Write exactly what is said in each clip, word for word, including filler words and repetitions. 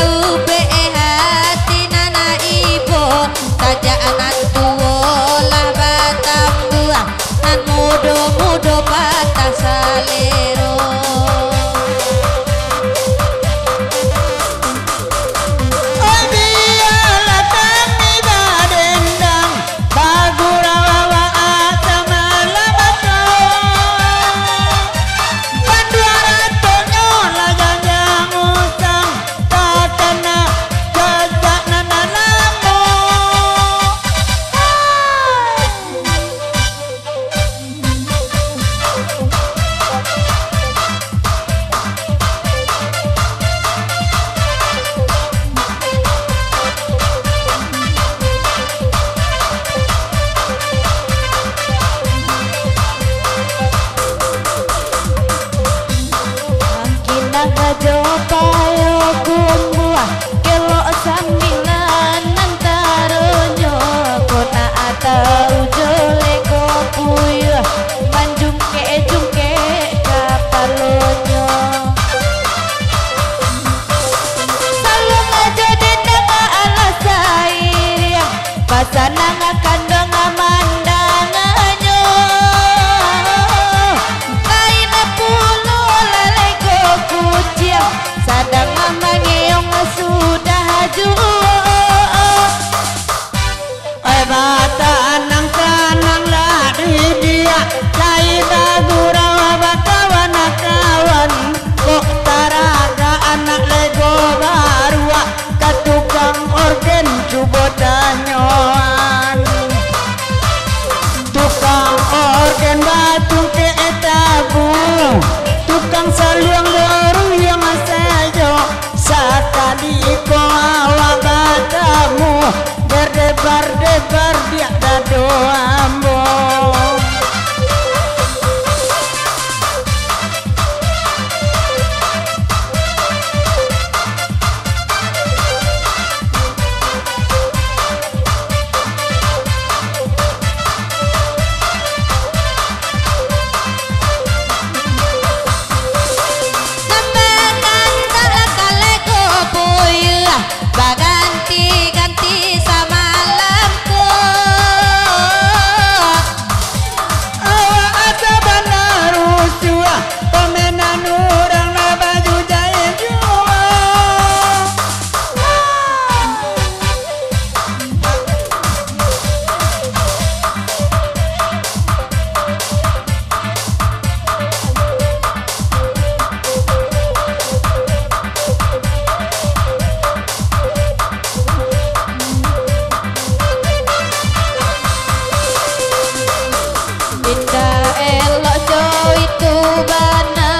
Ubek hati nan ibo, sajak nan tuo lah batambuah, nan mudo-mudo patah salero. Oh, bialah kami badendang, bagurau awak samalam tu. Panduan ratonyo lah janjang usang, takana jajak nan lamo. Angkinang jo payo kumbuah, kelok sambilan antaronyo, kok nak atau jo lego puyuah, manjungkek-jungkek kapalonyo. Saluang ajo dendang alah sairiang, basanangan kanduang mandanganyo. Lain pulo lalai ko kuciang, sadang mangeong sudah juo. Oi, batanang-tananglah di diak, lai bagurau bakawan-kawan. Kok taragak anak lego baruak, ka tukang orgen cubo tanyoan. Tukang orgen batungkek tabu, tukang saluang jo ruyuang sajo. Sakali ko awak batamu, berdebar-debar diak dado ambo. Nan manantak kalai ko puyuah, baganti-ganti samalam ko. Awak asa bana rusuah, pamenan urang lah baju jahit juo. Indak elok jo itu bana,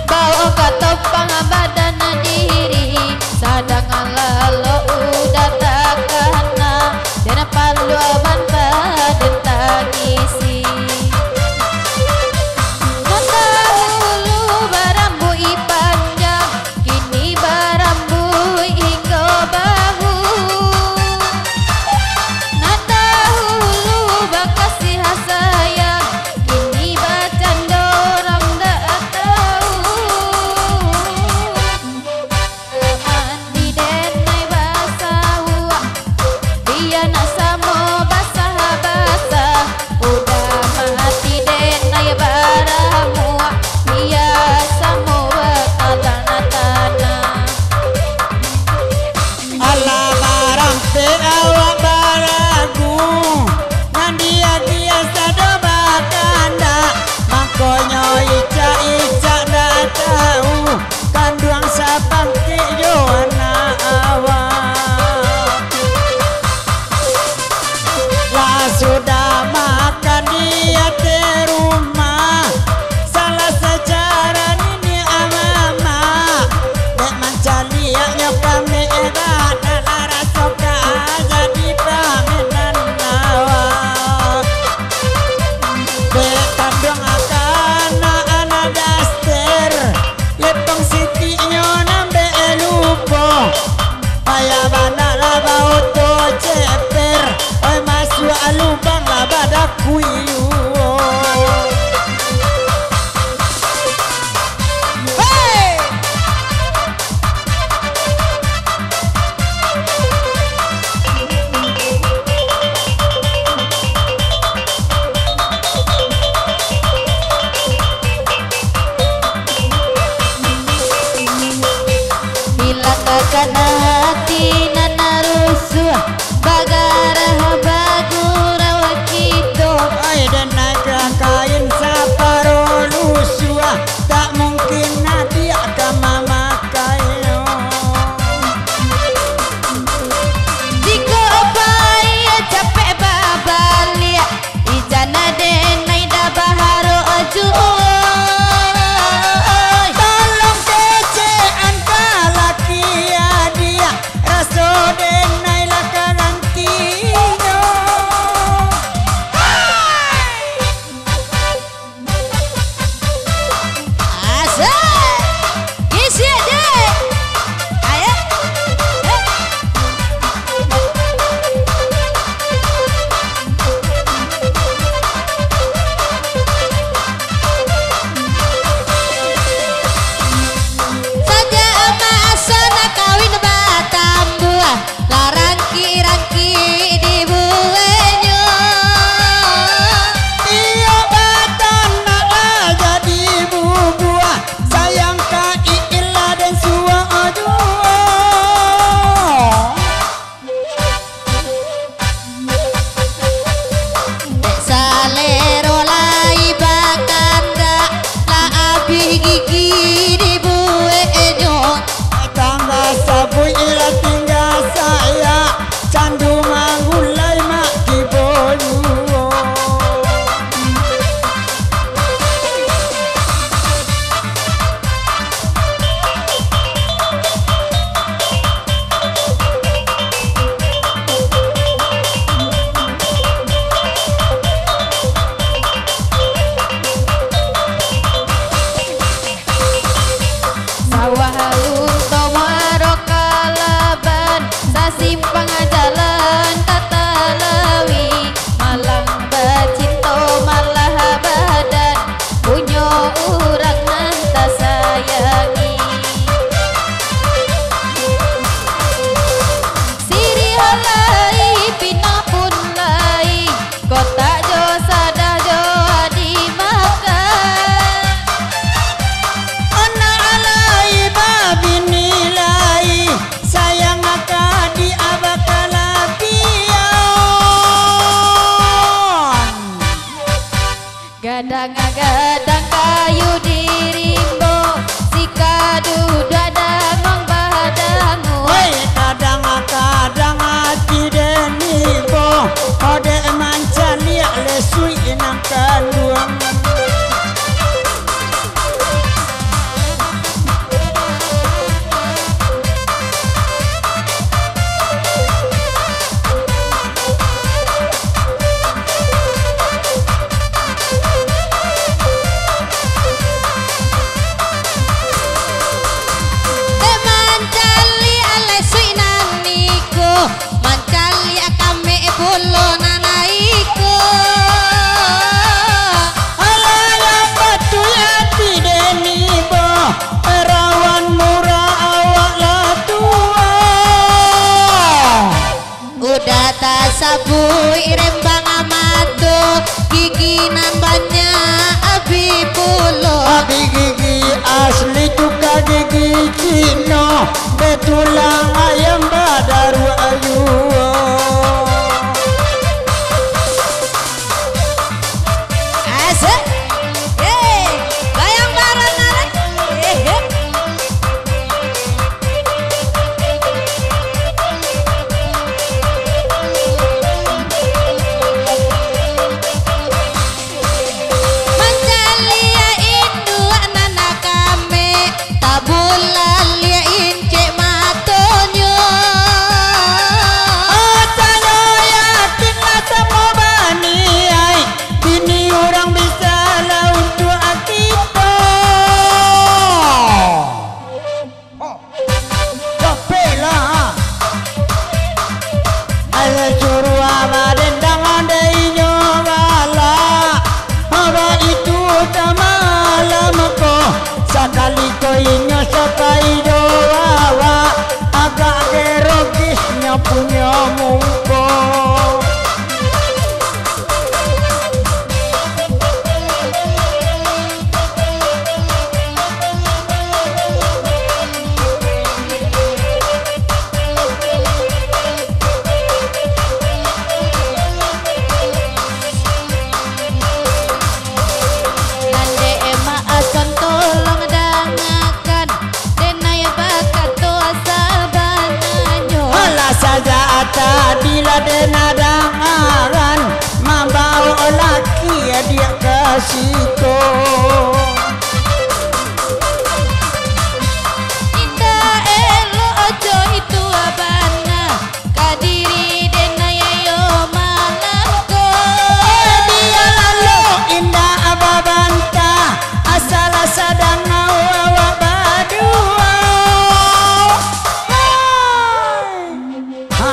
bao ka topang badan diri, sadang lalok udah takana, dek nan paluah banta den tangisi. Nan dahulu barambuik panjang, kini barambuik hinggo bahu. Nan dahulu bakasiah sayang, kini bacando urang dak tau. Mati denai basawak, bia nak samo basah-basah. Udah mati denai baramuak, bia samo batanah-tanah. Alah barampek awak baragu, nan dia-dia sado bakandak, mangkonyo icak-icak ndak tau, kanduang sapangkek jo anak awak. Lah sudah makan di ateh rumah, salah sacara niniak mamak, dek mancaliaknyo kami edah, dak lah raso ka jadi pamenan awak. Dek kanduang anak-anak daster, lepong sitiknyo nan bek lupo. Payah bana lah baoto ceper, oi masuak lubang lah badakui juo. Hei! Gadang-gadang kayu di rimbo, si kaduduak danguang badanguang. Oi, kadang-kadang ati den ibo, dek mancaliak lesuik nan kanduang. Dek mancaliak lesuik nan iko, mancaliak kamek pulo nan iko. Alah, lah patuik ati den ibo, perawan murah awak lah tuo. Udah tasabuik rembang mato, gigi nan banyak abih pulo. Abih gigi asli tu ka gigi Cino, betulang ayam badaruak juo. Asik. Hei, bayang barang arek. Hei, hei. Mancaliak induak nan kamek, tabulaliak incek matonyo. Asanyo yakin lah samo baniaik, bini urang bisa lah untuak kito. Capeklah. Alah suruah badendang dek inyo galak. Baitu samalam ko, sakali ko inyo sapai jo awak, agak gerogis nyo punyo muko. Nan dek Ema Ason tolong dangakan, denai bakato sabananyo. Alah sajak tadi lah den dangakan, mambaok laki diak ka siko. Indak elok jo itu bana, ka diri denai yo malam ko. Eh, bialah lo, indak babantah, asal sadang awak baduo. Hai. Ha.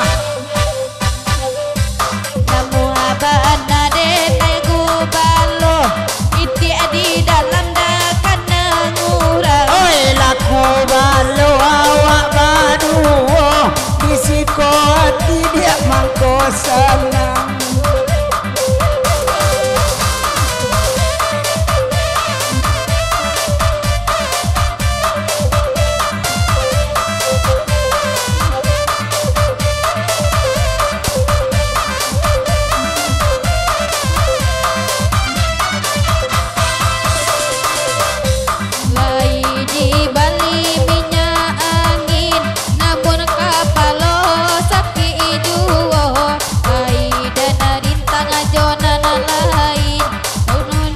Namuah bana denai gubalo, itiak di dalam dakana ngurang. Oi, laku balo awak baduo, di siko ati diak mangko sanang. Lai dibali minyak angin, namun kapalo sakik juo. Ai dana rintang jo nan lain, ulun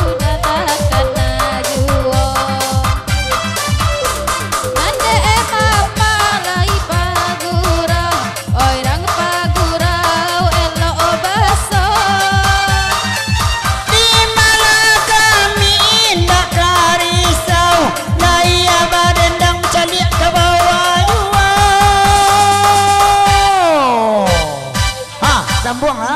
udah takana juo. Mandeh mapalai pagurau, urang pagurau elok baso. Di malah kami indak ka risau, lai badendang caliak ka bawah juo. Ha, sambuang, ha.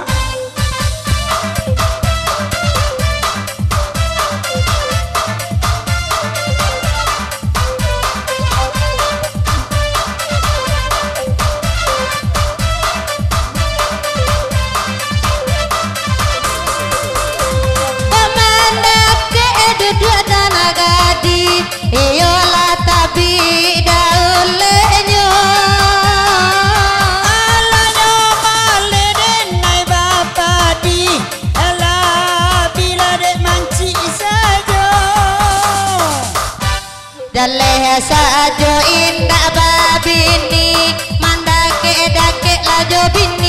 Pamandakek duduak nan gadih, iyolah tabik daun lenyo. Alanyo maleh denai bapadi, alah bila dek Jaleh sajo indak babini, mandakek-dakek lah jo bini.